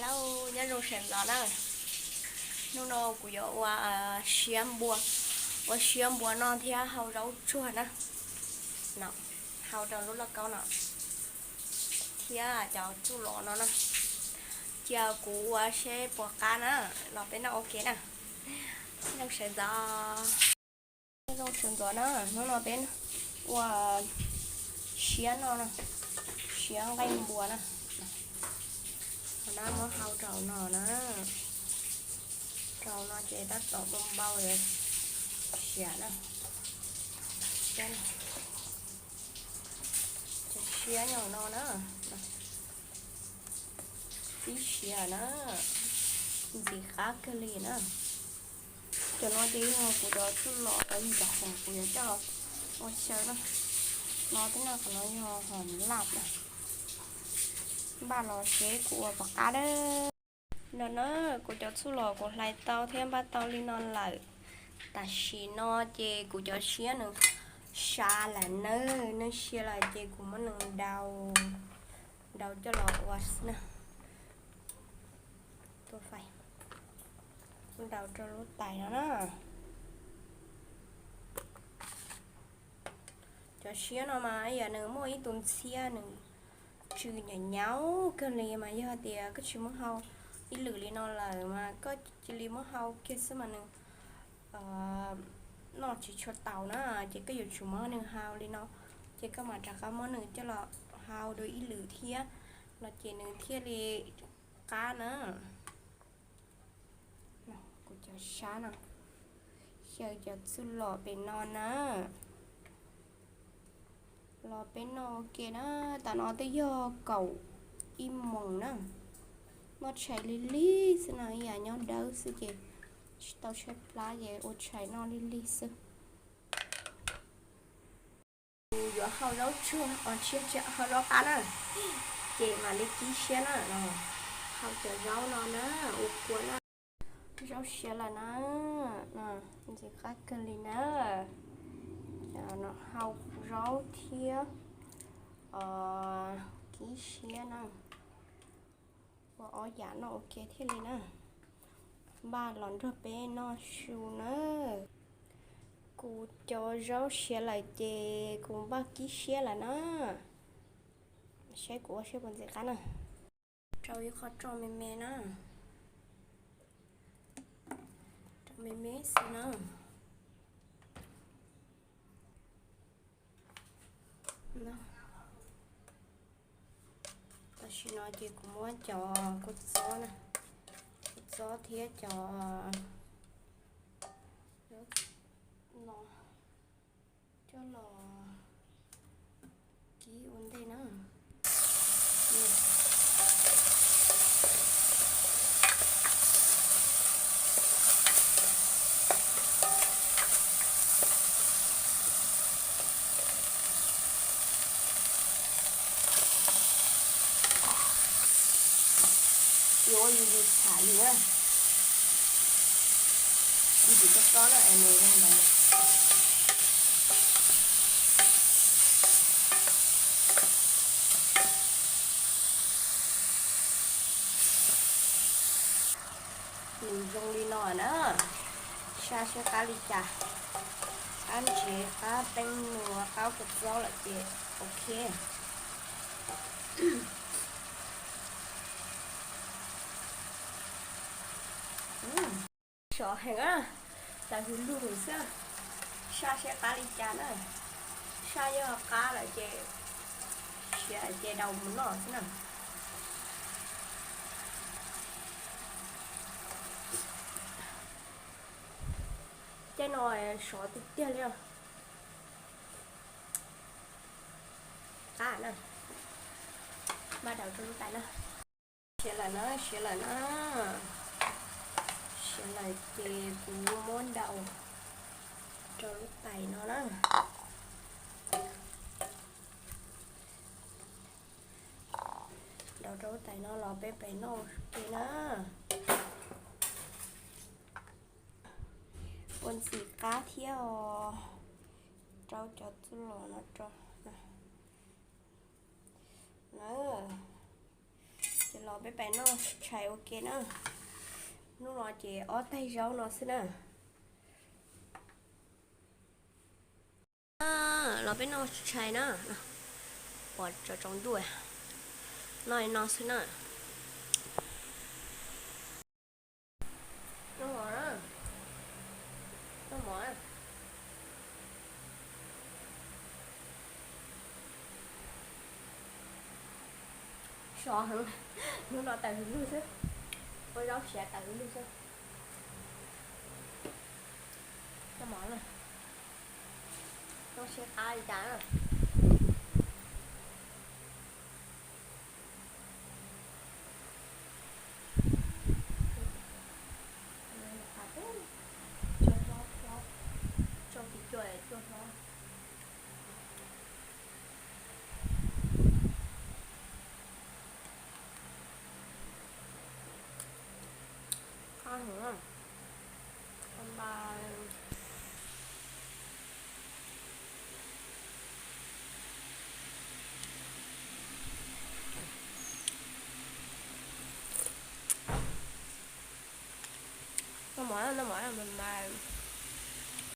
Lauj, nyob zoo sawv ntxov na. Hnub no kuv yuav ua siab npua, ua siab npua noj thiab hau zaub tsuag na. No, hau rau lub lauj kaub no thiab cov txuj lom no na. Cia kuv ua seb puas qab na, los peb noj ua ke na. Nyob zoo sawv ntxov. Nyob zoo sawv ntxov na, hnub no peb ua siab no, siab nqaij npua na. Qhov no muab hau rau no na, rau no ces tab tom npau npau siav na. Siab, cov siab nyob no na, ib siav na, ntxim qab kawg li na. Cov no ces yog kuv cov txuj lom, yog cov khoom kuv yuav coj los ua xyaw na. No tej no qhov no yog hom laj na. Npaj los seb kuv ua puas qab dab. No na, kuv cov txuj lom kuv hlais tau thiab npaj tau li no lawm. Tam sim no ces kuv cov siab nws sab lawm nawb, nws sab lawm ces kuv muab nws ntaus, ntaus coj los ua xwb na. Tua fais, ntaus rau lub tais no na. Cov siab no mas yog nws muaj ib tug ntxhiab nws tsw nyam nyaub kawg li mas yog tias koj tsis muab hau ib lwm li no lawm mas koj cia li muab hau kiag xwb mas nws noj tsis tshua taus na, ces koj yuav tsum muab nws hau li no, ces koj mam rov qab muab nws coj los hau dua ib lwm thiab, no ces nws thiaj li qab na. Kuv cov sab no, xyaw cov txuj lom pem no na. Los peb noj ua ke na, tam no twb yog kaum ib moos na. Noj tshais lig lig xwb no, ib yam nyob dawb xwb ces tsis tau tshaib plab ces ua tshais noj lig lig xwb. Kuv yuav hau zaub tsuag, hau zaub qab na, ces mam li kib siab na. Hau cov zaub no na, ua kua na. Zaub siav lawm na, ntxim qab kawg li na. Hau zaub thiab kib siab na, ua ob yam noj ua ke thiaj li na. Npaj los nrog peb noj su na. Kuv cov zaub siav lawm ces kuv npaj kib siab lawm na. Saib kuv ua saib puas ntxim qab na. Rau ib qho roj me me na. Rau me me xwb na. Tam sim no ces kuv muab cov kua txob na, kua txob thiab cov no coj los kib ua ntej na. Yuav ua yus yus tham yus na, yus tsis txob txob na es nws zoo ntawd. Nws zoo li no na, saj seb qab li cas, qab ntsev, qab teeb nua, qab kua txob lawm ces ok. Sov heev, tawv hwv lug xwb. Saj seb qab li cas na, saj yog qab lawm ces siav ces daus mus noj xwb na. Caij no sov tiag tiag li. Qab na, npaj daus rau lub tais na. Siav lawm na, siav lawm na. Siav lawm ces kuv muab daus rau lub tais no na. Daus rau lub tais no los peb pem noj ke na. Ua ntxim qab thiab os. Rau cov txuj lom no rau na. Los peb pais noj tshais ua ke na. Hnub no ces ob taig zaub no xwb na. Los peb noj tshais na. Pom tsaus tsaus ntuj, noj li no xwb na. Noj mov na. Noj mov na. Sov heev, hnub no tawm hws lug xwb, ua zaub siav tawm hws lug xwb. Noj mov na, zoo siab qab li cas na. Tso hlob hlob, tso kiv cua cua hlob. Qab heev. Noj mov, noj mov mas mas.